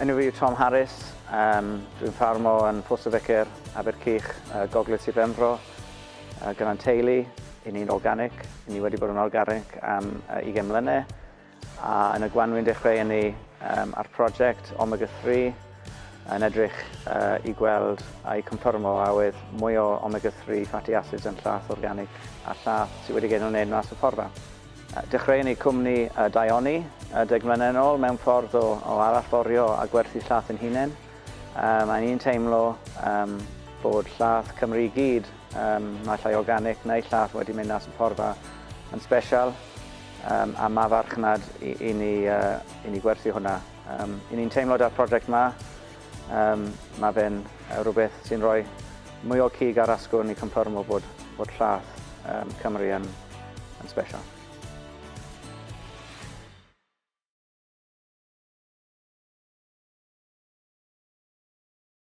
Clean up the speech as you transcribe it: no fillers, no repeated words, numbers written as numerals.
Enw fi yw Tom Harris, um, dwi'n ffarmo yn Ffos y Ficer, Abercych, uh, Gogledd Sir Benfro, uh, gyda'n teulu, i ni'n organic, i ni wedi bod yn organic am uh, 20 mlynedd, a yn y gwanwyn dechreuon ni um, ar prosiect Omega 3 yn edrych uh, i gweld a i confirmo a oedd mwy o omega 3 fatty acids yn llath organic a llath sydd wedi gael ei wneud mas o porfa. Dechreuon ni cwmni Daioni 10 mlynedd yn ôl mewn ffordd o, o arallforio a gwerthu llath yn hunain. Mae'n ni'n teimlo um, bod llath Cymru i gyd, um, naill ai organic neu llath wedi mynd mas o porfa yn special um, a mae farchnad i, i, ni, uh, i ni gwerthu hwnna. Um, I ni'n teimlo da'r prosiect ma, um, mae fe'n rhywbeth sy'n rhoi mwy o cig ar asgwrn i confirmo bod, bod llath um, Cymru yn, yn special.